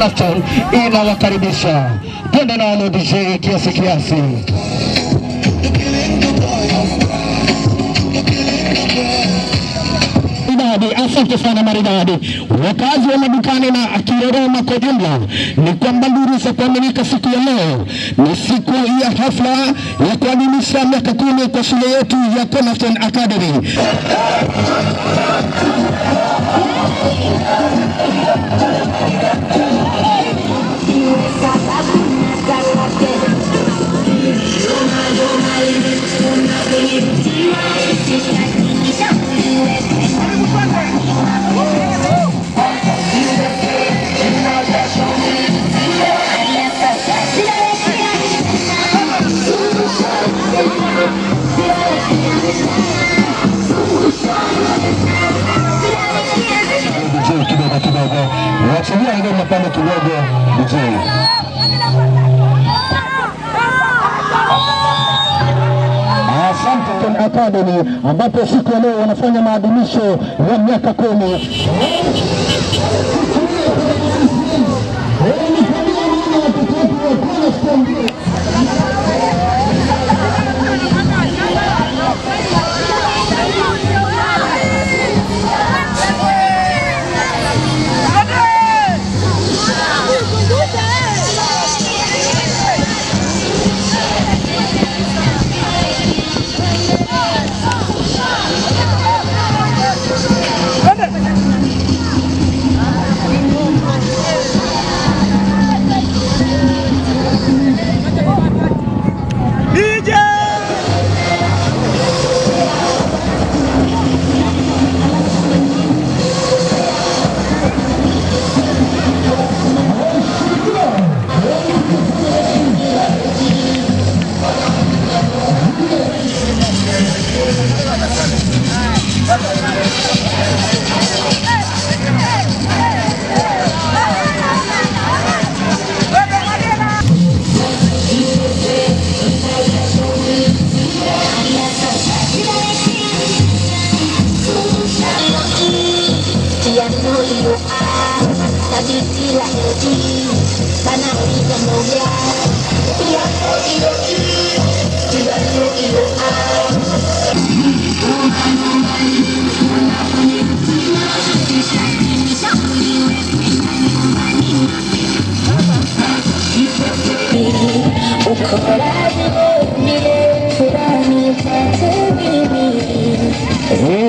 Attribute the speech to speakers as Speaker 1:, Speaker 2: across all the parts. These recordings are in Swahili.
Speaker 1: Cornerstone inawakaribisha. Twende nalo DJ kiasi kiasi. Maridadi, asante sana maridadi. Wakazi wa madukani na Kiroroma kwa jumla, ni kwamba nduru za kuaminika, siku ya leo ni siku ya hafla ya kuadhimisha miaka 10 kwa shule yetu ya Cornerstone Academy. DJ kidogo kidogo, wachilia ngoma pale kidogo DJ. Asante Academy ambapo siku ya leo wanafanya maadhimisho ya miaka 10.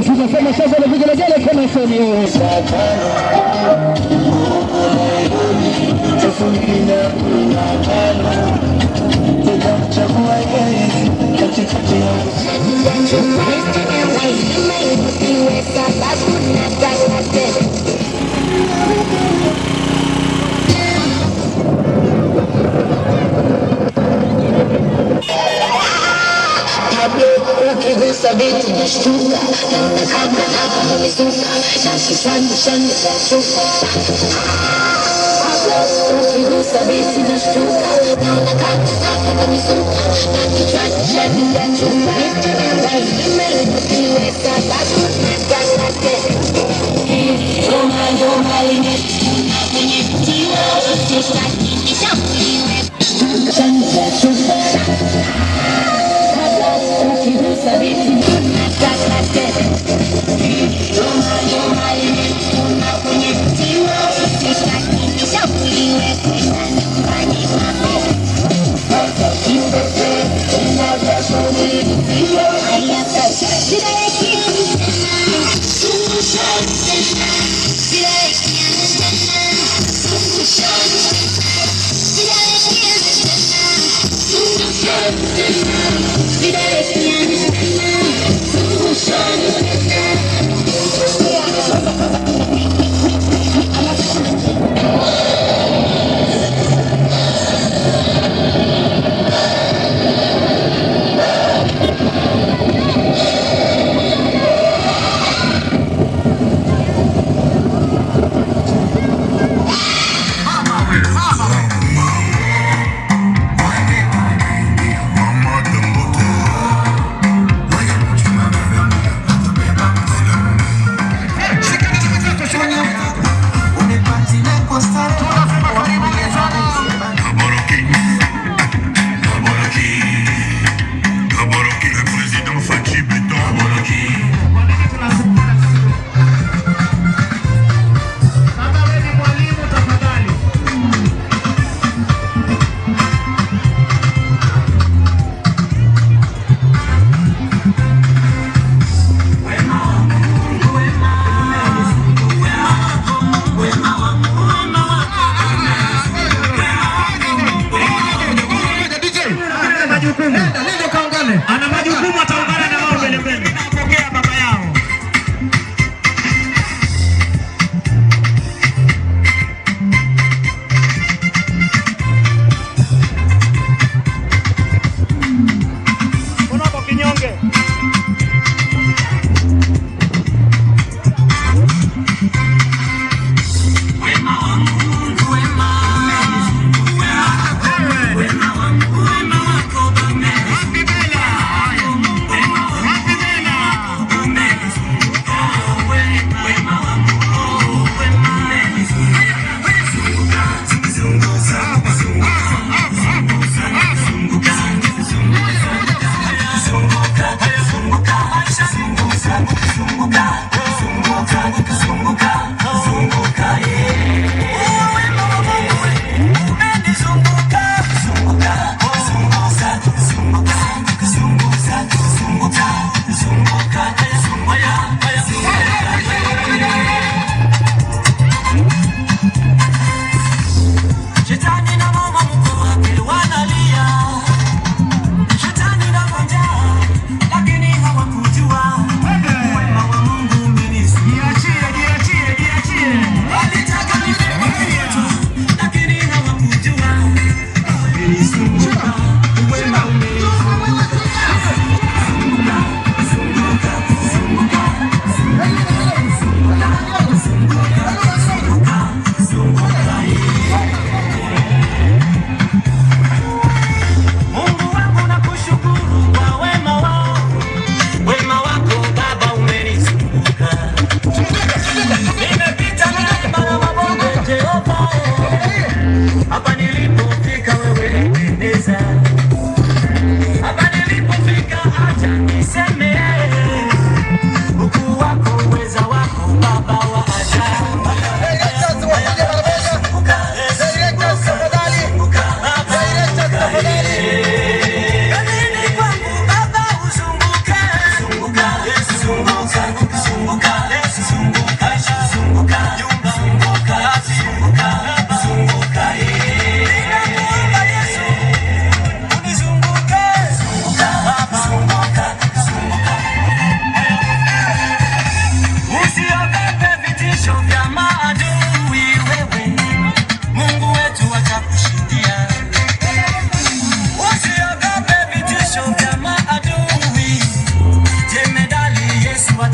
Speaker 1: Tunasema sasa na vigelegele kama soni.
Speaker 2: Ukigusa vitu nashtuka, naona kama hapa nimezuka, na kichwani shani zashuka. Ukigusa vitu nashtuka, naona kama hapa nimezuka, na kichwani shani zashuka. Iwe sababu nataka Roma Roma kwenye mtiwa usitaki nishambuliwe shani zashuka.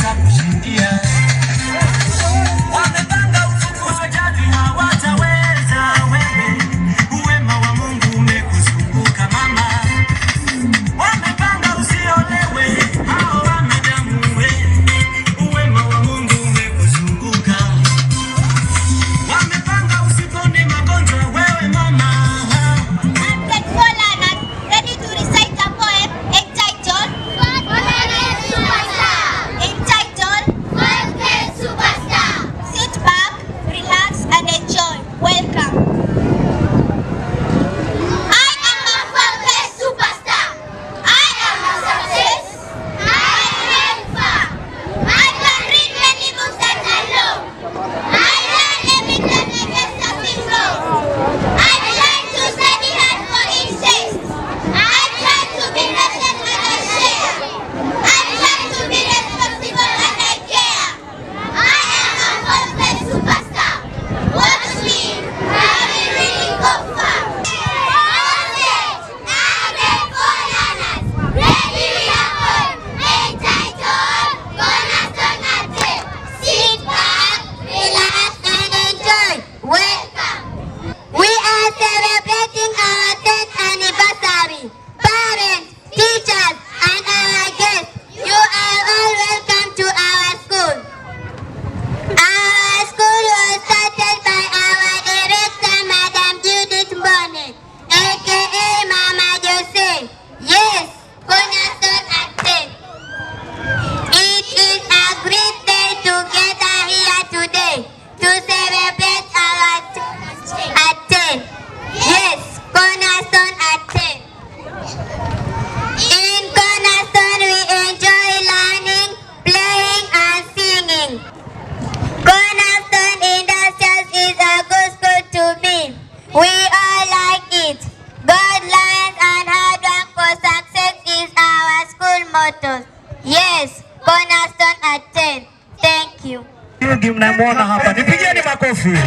Speaker 3: Watakushindia. Wamepanga ufukuzwe, hawataweza wewe. Uwema wa Mungu umekuzunguka mama. Wamepanga usiolewe, hao wanadamu we. Uwema wa Mungu umekuzunguka. Wamepanga usipone magonjwa wewe mama.
Speaker 2: I'm grade 4 learners ready to recite a poem entitled Superstar. Entitled Superstar. Sit back, relax, and enjoy. Welcome. I am a fourth superstar. I am a success. I am far. I can read many books that I love. I learn every time I get something wrong. I try to study hard for each test. I try to be patient and I share. I try to be responsible and I care. I am a fourth grade superstar. Watch me. I will really go far. On stage, now grade 4 learners, ready with a poem entitled Cornerstone at 10. Sit back, relax and enjoy. Welcome. We are celebrating our 10th anniversary. Parents, teachers, and our guests, you are all welcome to our school. Our school was started by our director, Madam Judith Mbone, aka Mama Jose. Yes, Cornerstone at 10. It is a great day to gather here today to celebrate our at 10. Yes, Cornerstone at 10. In Cornerstone, we enjoy learning, playing, and singing. Cornerstone Industrials is a good school to be. We all like it. God lines and hard work for success is our school motto. Yes, Cornerstone at 10. Thank you.
Speaker 4: Yugi mnamwona hapa, nipigieni makofi.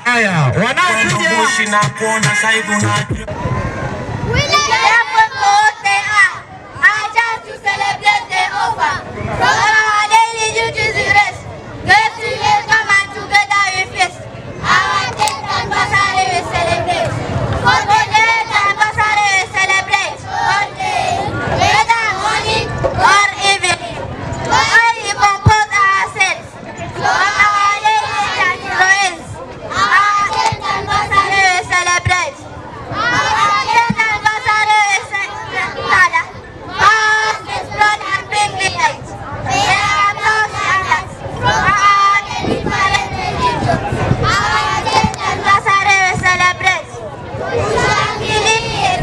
Speaker 4: Haya, wanaokuja
Speaker 3: Na kuona saibu na
Speaker 2: We like our chance to celebrate the over. From our daily duties we rest. Guests we welcome and together we feast. Our 10th anniversary we celebrate. For the 10th anniversary we celebrate. All day, whether morning or evening. All we compose ourselves. From our daily influence. Our 10th anniversary we celebrate. Our 10th anniversary we celebrate. Our explode and bring the light. There are no standards from our different religions. Our 10th anniversary we celebrate. Tushangilie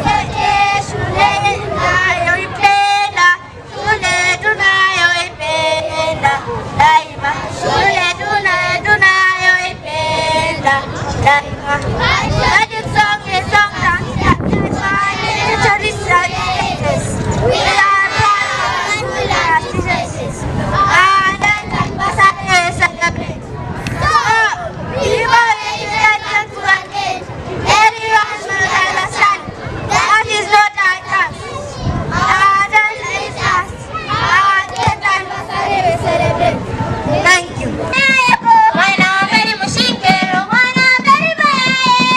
Speaker 2: shule tunayoipenda, shule tunayoipenda daima, shule tunayoipenda daima. Magic song is song that We are proud of our teachers. Our 10th anniversary we celebrate. So, before we get to an end, everyone should understand that is not our task. Our task is us. Our 10th anniversary we celebrate. Thank you. Mwana mbele mushike, mwana mbele bae.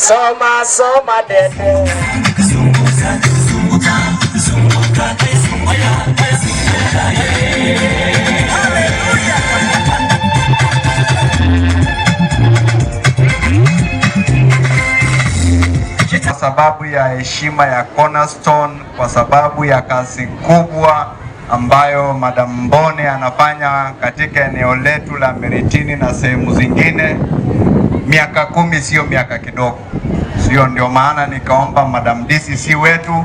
Speaker 5: Soma soma dede.
Speaker 6: Kwa sababu ya heshima ya Cornerstone, kwa sababu ya kazi kubwa ambayo Madam Mbone anafanya katika eneo letu la Miritini na sehemu zingine. Miaka 10 sio miaka kidogo, sio? Ndio maana nikaomba Madam DCC wetu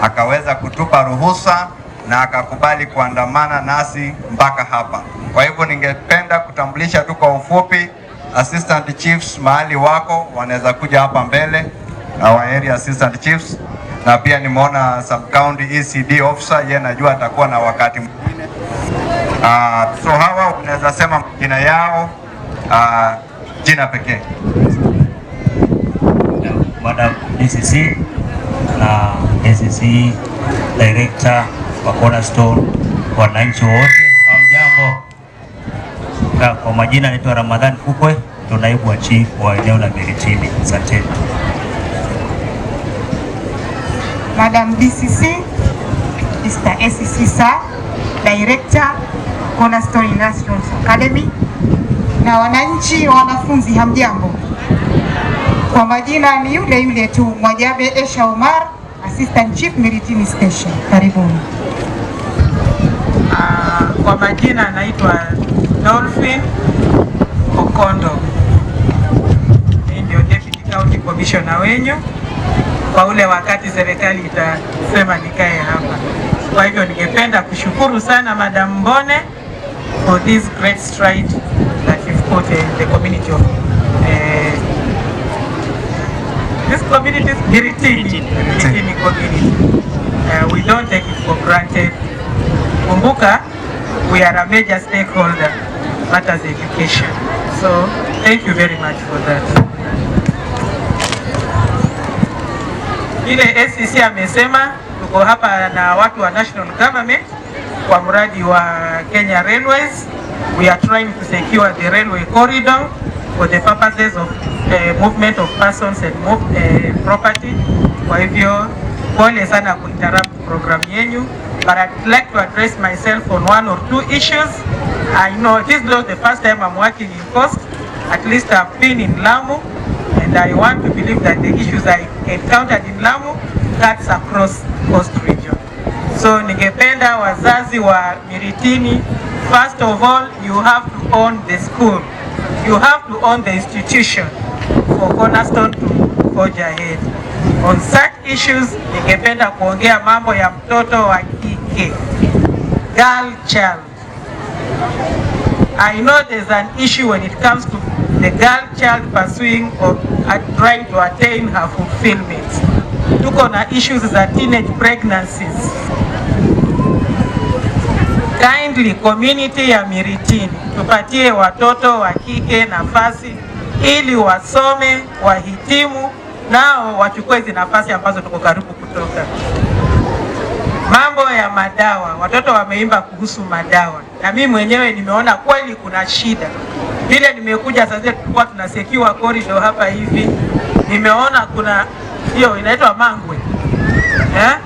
Speaker 6: akaweza kutupa ruhusa na akakubali kuandamana nasi mpaka hapa. Kwa hivyo ningependa kutambulisha tu kwa ufupi assistant chiefs mahali wako wanaweza kuja hapa mbele, our area assistant chiefs, na pia nimeona sub county ECD officer, yeye najua atakuwa na wakati mwingine. So hawa unaweza sema majina yao, jina pekee.
Speaker 7: Madam DCC na DCC Director wa Cornerstone, wananchi wote hamjambo. Na kwa majina naitwa Ramadhan Fukwe, ndo naibu wa chief wa eneo la Miritini. Asanteni.
Speaker 8: Madam DCC, Mr. SEC Sir, Director Cornerstone International Academy, na wananchi wa wanafunzi hamjambo. Kwa majina ni yule yule tu Mwajabe Esha Omar, Assistant Chief Miritini Station. Karibuni.
Speaker 9: Kwa majina naitwa Dolphin Okondo. Mimi ndio Deputy County Commissioner wenyu kwa ule wakati serikali itasema nikae hapa. Kwa hivyo ningependa kushukuru sana Madam Mbone for this great stride that you've put in the community of this community is Miritini, Miritini community. We don't take it for granted. Kumbuka, we are a major stakeholder matters education. So thank you very much for that. Ile SEC amesema tuko hapa na watu wa national government kwa mradi wa Kenya Railways. We are trying to secure the railway corridor for the purposes of movement of persons and property. Kwa hivyo pole sana kuinterrupt program yenyu, but I'd like to address myself on one or two issues. I know this is not the first time I'm working in Coast. At least I've been in Lamu, and I want to believe that the issues I encountered in Lamu cuts across Coast region. So ningependa wazazi wa Miritini, first of all, you have to own the school. You have to own the institution for Cornerstone to forge ahead. On such issues, ningependa kuongea mambo ya mtoto wa kike, girl child. I know there's an issue when it comes to the girl child pursuing or trying to attain her fulfillment. Tuko na issues za teenage pregnancies. Kindly, community ya Miritini, tupatie watoto wa kike nafasi ili wasome, wahitimu, nao wachukue hizi nafasi ambazo tuko karibu kutoka. Mambo ya madawa, watoto wameimba kuhusu madawa, na mimi mwenyewe nimeona kweli kuna shida. Vile nimekuja sasa, tulikuwa tuna secure corridor hapa hivi, nimeona kuna hiyo inaitwa mangwe eh?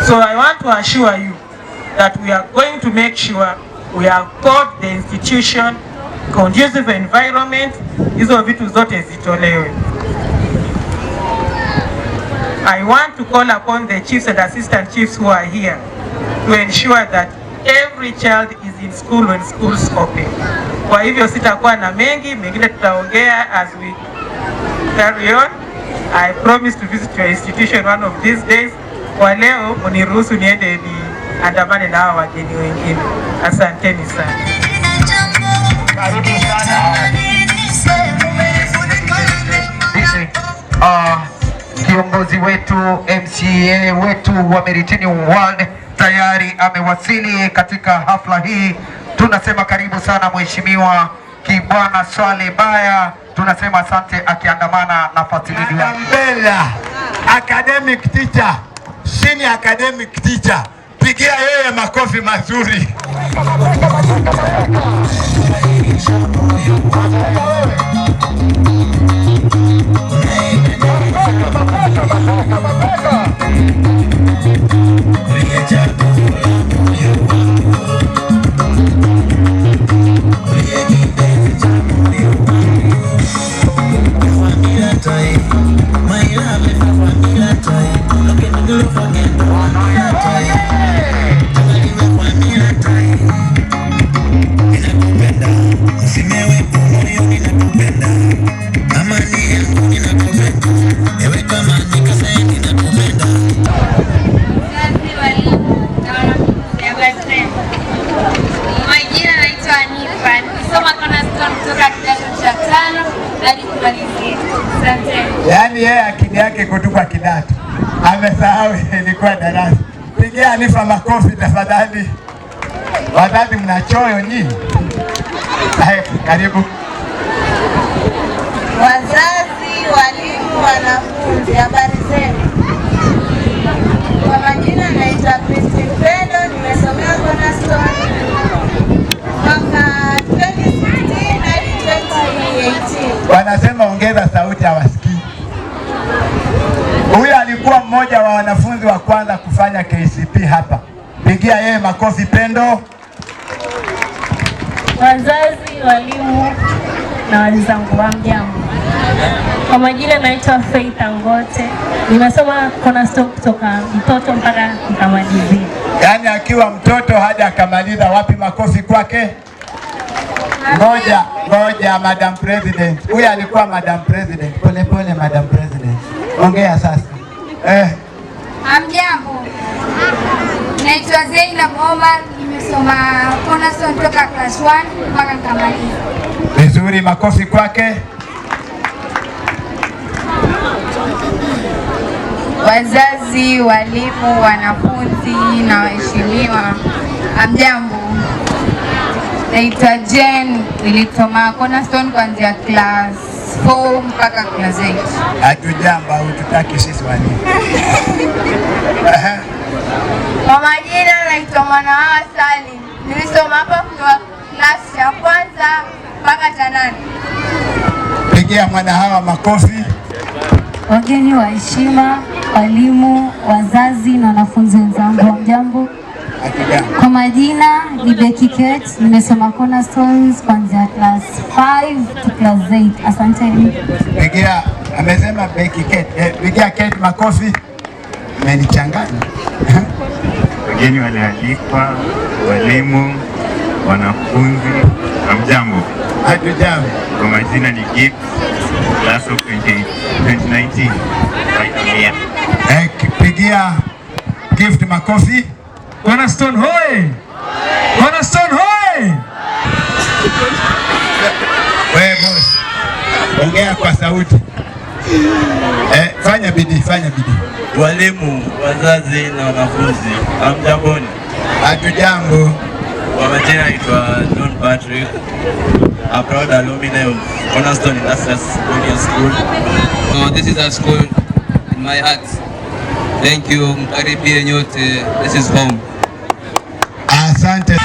Speaker 9: So I want to assure you that we are going to make sure we have got the institution conducive environment, hizo vitu zote zitolewe. I want to call upon the chiefs and assistant chiefs who are here to ensure that every child is in school when schools open. Kwa hivyo sitakuwa na mengi, mengine tutaongea as we carry on. I promise to visit your institution one of these days. Kwa leo mniruhusu niende niandamane na hawa wageni wengine. Asanteni sana.
Speaker 4: Karibu sana. Kiongozi wetu MCA wetu wa Miritini Ward tayari amewasili katika hafla hii. Tunasema karibu sana Mheshimiwa Kibwana Swale Baya, tunasema asante, akiandamana na fasilidi wake.
Speaker 10: Mbela academic teacher, senior academic teacher, pigia yeye makofi mazuri.
Speaker 11: Asante.
Speaker 10: Yaani yeye akili yake iko tu kwa kidato, amesahau ilikuwa darasa. Pigia Hanifa makofi tafadhali. Wazazi mna choyo nyinyi. Haya, karibu.
Speaker 12: Wazazi, walimu, wanafunzi, habari zenu? Kwa majina naitwa Christine Pendo, nimesomea Cornerstone mwaka 2016 hadi 2018.
Speaker 10: Wanasema ongeza sauti, hawasikii. Huyu alikuwa mmoja wa wanafunzi wa kwanza kufanya KCPE hapa. Pigia yeye makofi Pendo.
Speaker 11: Wazazi, walimu na wenzangu, hamjambo. Kwa majina naitwa Faith Angote, nimesoma Cornerstone kutoka mtoto mpaka nikamalizia.
Speaker 10: Yaani akiwa mtoto hadi akamaliza. Wapi makofi kwake? Ngoja ngoja, Madam President. Huyu alikuwa Madam President. Pole pole, Madam President. Ongea sasa.
Speaker 13: Hamjambo, naitwa Zainab Omar, nimesoma Cornerstone toka class 1 mpaka nikamaliza.
Speaker 10: Vizuri, makofi kwake.
Speaker 13: Wazazi, walimu, wanafunzi na waheshimiwa, hamjambo. Naitwa Jen, nilisoma Cornerstone kuanzia class 4 mpaka class 8.
Speaker 10: Hatujambo, hututaki sisi walimu.
Speaker 13: Kwa majina naitwa Mwanahawa Salim, nilisoma hapa kutoka class ya kwanza mpaka cha nane.
Speaker 10: Pigia Mwanahawa makofi.
Speaker 14: Wageni wa heshima, walimu, wazazi na wanafunzi wenzangu, hamjambo.
Speaker 10: Hatujambo.
Speaker 14: Kwa majina ni Becky Kate, nimesoma Cornerstones kuanzia class 5 to class 8. Asanteni.
Speaker 10: Pigia, amesema Becky Kate. Pigia Kate makofi. Umenichanganya.
Speaker 15: Wageni walioalikwa, walimu, wanafunzi, hamjambo.
Speaker 10: Hatujambo.
Speaker 15: Kwa majina ni Gibbs, class of 2019. Final year.
Speaker 10: Pigia Gift makofi.
Speaker 16: Cornerstone hoi! Cornerstone hoi!
Speaker 10: Wewe boss, ongea kwa sauti. Fanya bidii, fanya bidii.
Speaker 17: Walimu, wazazi na wanafunzi, hamjamboni.
Speaker 10: Hatujambo.
Speaker 17: Kwa majina naitwa John Patrick, a proud alumni of Cornerstone Industrial Junior School.
Speaker 18: So this is a school in my heart. Thank you, mkaribie nyote. This is home.
Speaker 10: Asante.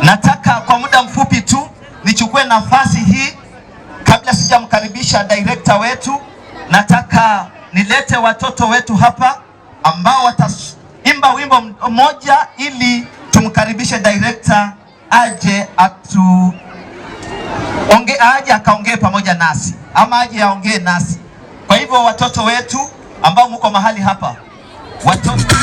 Speaker 4: Nataka kwa muda mfupi tu nichukue nafasi hii kabla sijamkaribisha director wetu, nataka nilete watoto wetu hapa ambao wataimba wimbo mmoja ili tumkaribishe director aje atu onge, aje akaongee pamoja nasi ama aje aongee nasi. Kwa hivyo watoto wetu ambao mko mahali hapa, watoto.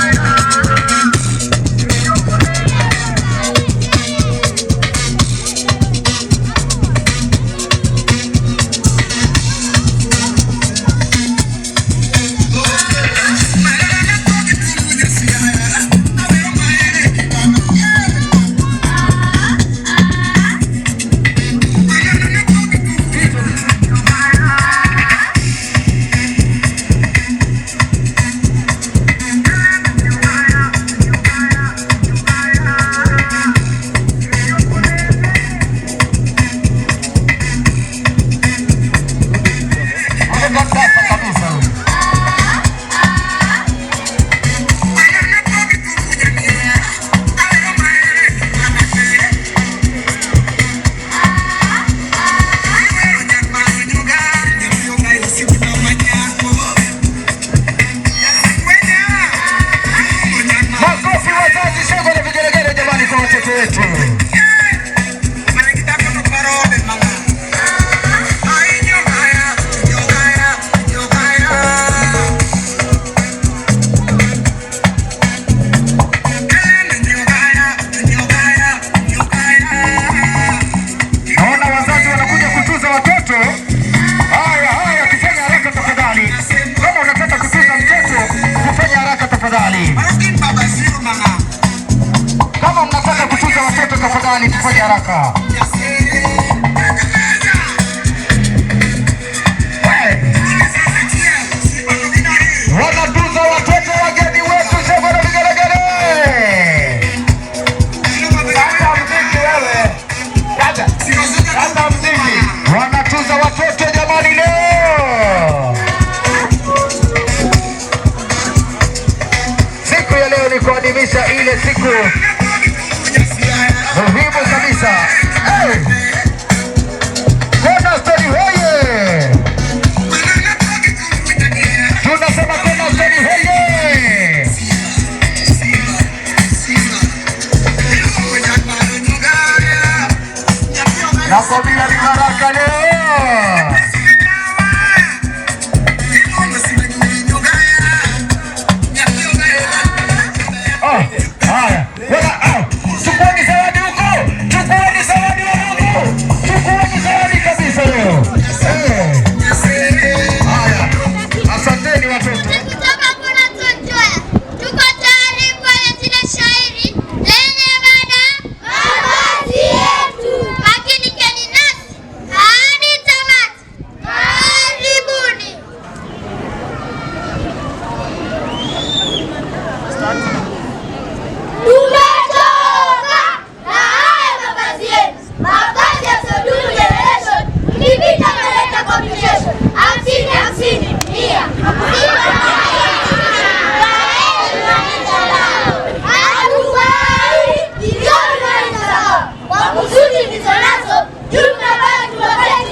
Speaker 1: Makofi wazazi, shangwe na vigelegele jamani kwa watoto wetu. Naona wazazi wanakuja kutuza watoto. Haya haya, tufanye haraka tafadhali. Kama unataka kutuza mtoto, tufanye haraka tafadhali. Kama mnataka kutuza watoto tafadhali, tufanye haraka. Wanatuza watoto wageni wetu, shangwe na vigelegele. Sasa mziki wewe. Sasa mziki. Wanatuza watoto jamani leo. Siku ya leo ni kuadhimisha ile siku muhimu kabisa. Hey! Cornerstone hoye! Tunasema Cornerstone hoye! Nakwambia ni baraka leo. Ah, haya. Wala, ah, chukueni zawadi huko. Chukueni zawadi wanangu. Chukueni zawadi kabisa leo. Eh. Haya. Asanteni watoto.
Speaker 2: Kutoka Cornerstone Joya, tuko tayari kuwaletea shairi lenye mada mavazi yetu. Makinikeni nasi hadi tamati. Karibuni. Tumetoka na haya mavazi yetu, mavazi ya Sodumu Generation. Mkipita mnaleta complication. 50 50 100. Hatufai. Kwa kusudi ndizo nazo juu tunabaki.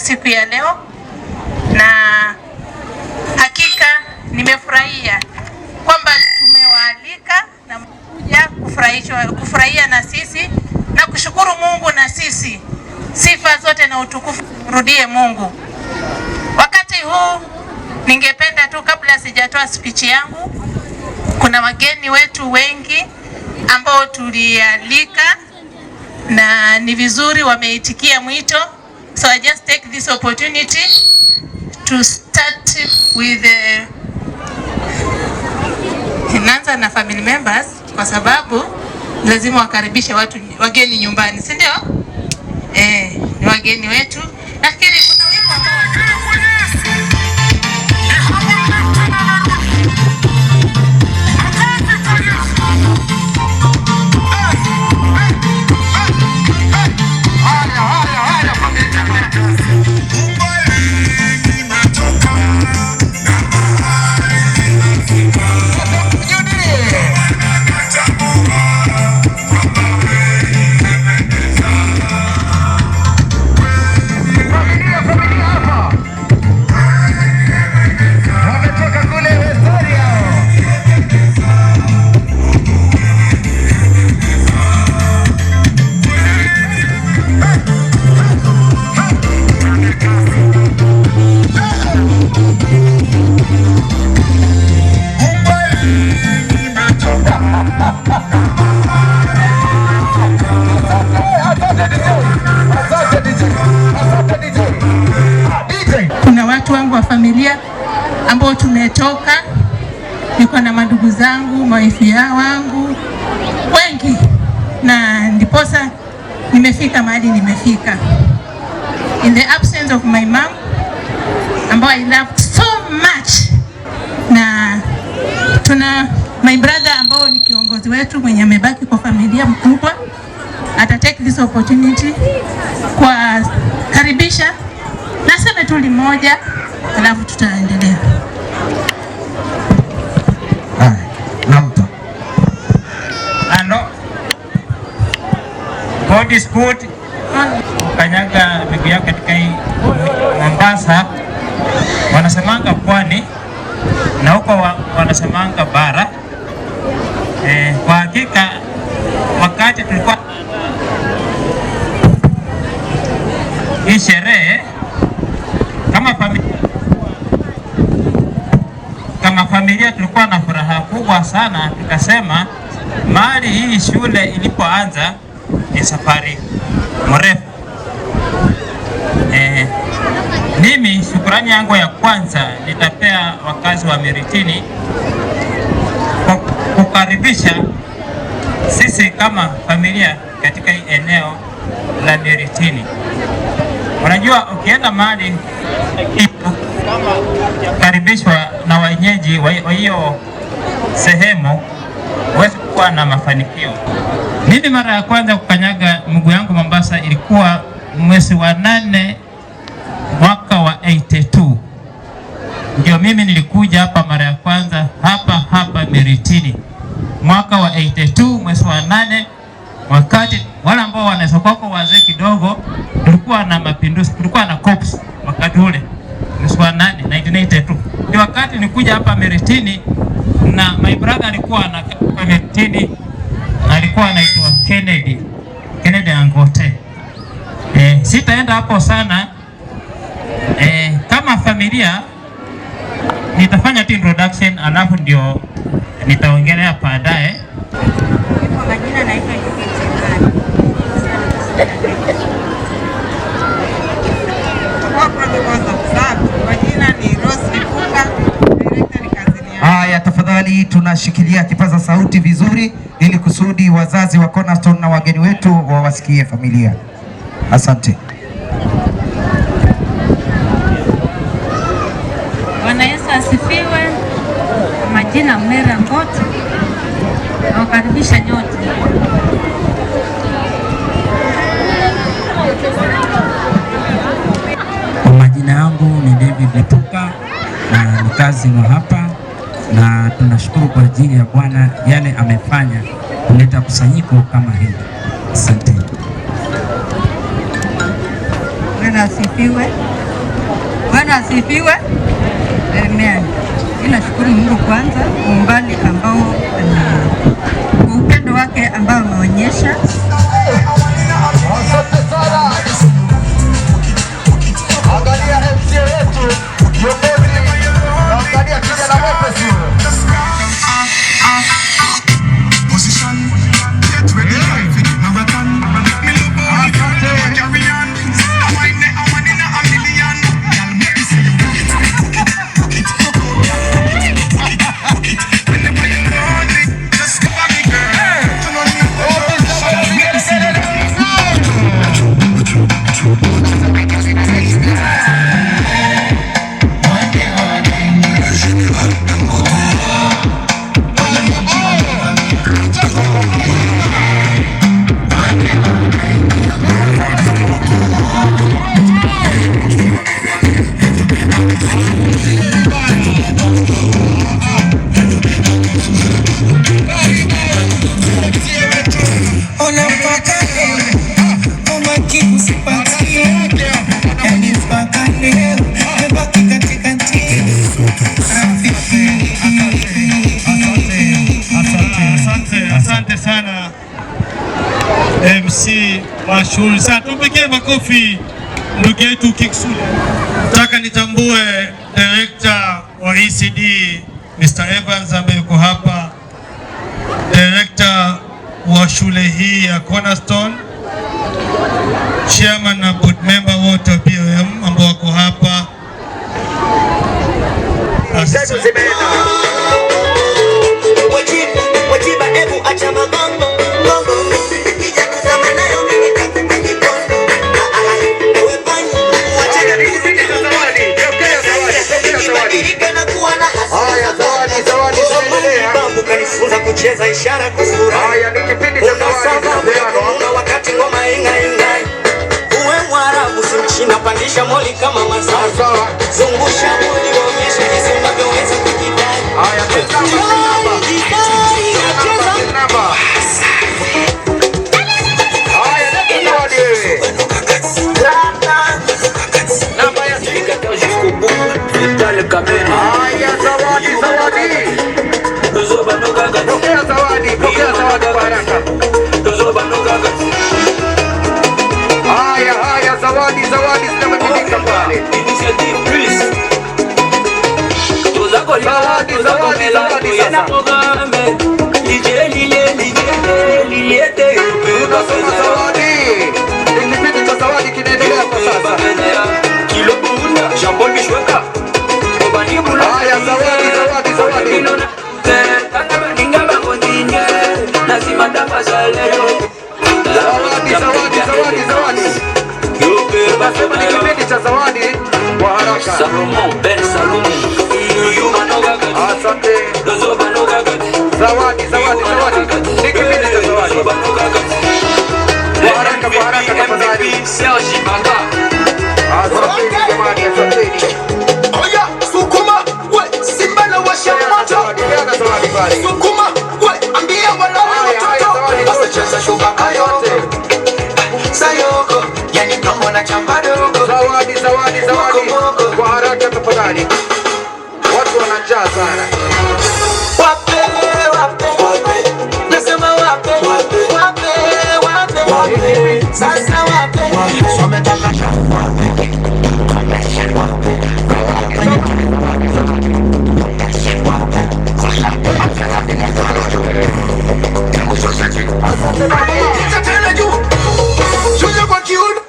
Speaker 9: siku ya leo, na hakika nimefurahia kwamba tumewaalika na kuja kufurahia na sisi na kushukuru Mungu, na sisi sifa zote na utukufu rudie Mungu. Wakati huu ningependa tu, kabla sijatoa spichi yangu, kuna wageni wetu wengi ambao tulialika na ni vizuri wameitikia mwito. So I just take this opportunity to start with naanza na family members kwa sababu lazima wakaribishe watu wageni nyumbani, si ndio? Ni wageni wetu. Nafikiri kuna wimbo ambao kuna watu wangu wa familia ambao tumetoka, niko na madugu zangu, maifia wangu wengi, na ndiposa nimefika mahali nimefika. In the absence of my mom ambao I loved so much, na tuna my brother ambao ni kiongozi wetu mwenye amebaki kwa familia mkubwa, ata take this opportunity kwa karibisha naseme tu limoja, alafu tutaendelea.
Speaker 4: Nampa.
Speaker 7: Ano, God is good. Kanyaga miguu yako katika hii Mombasa, wanasemanga pwani na huko wanasemanga bara. Kwa hakika wakati tulikuwa hii sherehe kama familia tulikuwa na furaha kubwa sana, tukasema mali hii shule ilipoanza ni safari mrefu. Mimi shukurani yangu ya kwanza nitapea wakazi wa Miritini kwa kukaribisha sisi kama familia katika hii eneo la Miritini. Unajua, ukienda mahali karibishwa na wenyeji wa hiyo sehemu, huwezi kuwa na mafanikio. Mimi mara ya kwanza kukanyaga mguu yangu Mombasa ilikuwa mwezi wa 8 mwaka wa 82. Ndio mimi nilikuja hapa mara ya kwanza hapa Miritini mwaka wa 82 mwezi wa 8, wakati wale ambao wanaweza kwako wazee kidogo, tulikuwa na mapinduzi, tulikuwa na cops wakati ule mwezi wa 8 1982. Ndio wakati nilikuja hapa Miritini na my brother alikuwa anakaa Miritini, alikuwa anaitwa Kennedy Angote. Sitaenda hapo sana. Kama familia nitafanya tu introduction alafu ndio nitaongelea baadaye.
Speaker 12: Kwa majina naitwa Judith Chengani. Kwa jina ni Rose Lipuka, director ni kazini yangu.
Speaker 4: Haya, tafadhali tunashikilia kipaza sauti vizuri ili kusudi wazazi wa Cornerstone na wageni wetu wawasikie familia. Asante.
Speaker 19: Bwana Yesu asifiwe. Majina Mary Angote, nawakaribisha nyote.
Speaker 20: Kwa majina yangu ni David Lipuka na mkazi wa hapa, na tunashukuru kwa ajili ya Bwana yale amefanya kuleta kusanyiko kama hili. Asante.
Speaker 8: Bwana asifiwe.
Speaker 12: Bwana asifiwe. Amen. Ninashukuru Mungu kwanza kwa umbali ambao kwa upendo wake ambao ameonyesha.
Speaker 4: Asante sana. Angalia MCA wetu kiongozi, angalia kijana mwepesi huyo.
Speaker 16: Asante sana MC mashuhuri sana, tumpigie makofi ndugu yetu Kiksule. Nataka nitambue director wa ECD Mr. Evans ambaye yuko hapa, director wa shule hii ya Cornerstone, chairman na board member wote wa BOM ambao wako hapa. Asante.
Speaker 3: Wajiba, ebu acha magongo ngongo, nikija kuzama nayo mimi takupa kipondo. Ewe pani, wachana nikibadilika na kuwa na hasira. Babu kanifunza kucheza ishara kwa sura.
Speaker 4: Haya ni kipindi cha
Speaker 3: Una sababu ya kununa wakati ngoma ing'aing'ai. Uwe Mwarabu si Mchina, pandisha moli kama Masai. Zungusha mwili waonyeshe jinsi unavyoweza kujidai. Jidai, cheza.
Speaker 4: Haya, zawadi, zawadi. Pokea zawadi, pokea zawadi kwa haraka. Haya, haya, zawadi, zawadi zinamiminika pale. Zawadi, zawadi, zawadi sasa. Tunasema zawadi. Ni kipindi cha zawadi kinaendelea kwa sasa. Haya, zawadi, zawadi, zawadi. Zawadi, zawadi, zawadi, zawadi. Tunasema ni kipindi cha zawadi kwa haraka. Asante. Zawadi, zawadi, zawadi. Ni kipindi cha zawadi. Kwa haraka, kwa haraka tafadhali. Asanteni jamani, asanteni.
Speaker 3: Oya, sukuma we simba na washa moto. Sukuma we ambia walale watoto. Basi cheza shuka kayote. Sayoko, yani tongo na chamba dogo.
Speaker 4: Zawadi, zawadi, zawadi. Kwa haraka tafadhali. Watu wana njaa sana.
Speaker 3: Wape, wape, wape. Nasema wape, wape, wape, wape, wape. Sasa wape. Wametaka Pita tena juu. Shusha kwa kiuno.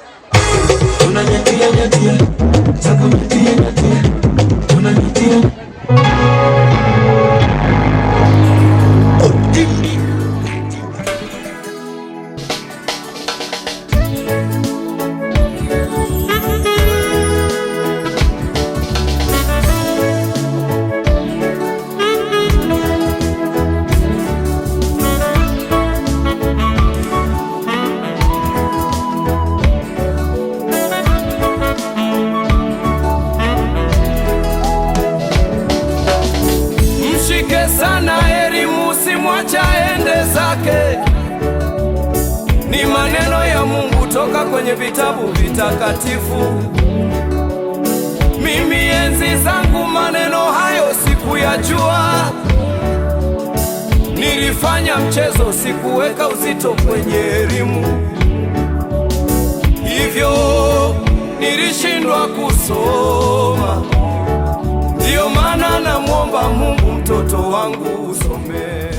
Speaker 21: Mshike sana heri, musimwacha ende zake. Ni maneno ya Mungu toka kwenye vitabu vitakatifu. Mimi enzi zangu maneno hayo sikuyajua, nilifanya mchezo, sikuweka uzito kwenye elimu, hivyo nilishindwa kusoma. Ndiyo maana namwomba Mungu mtoto wangu usome.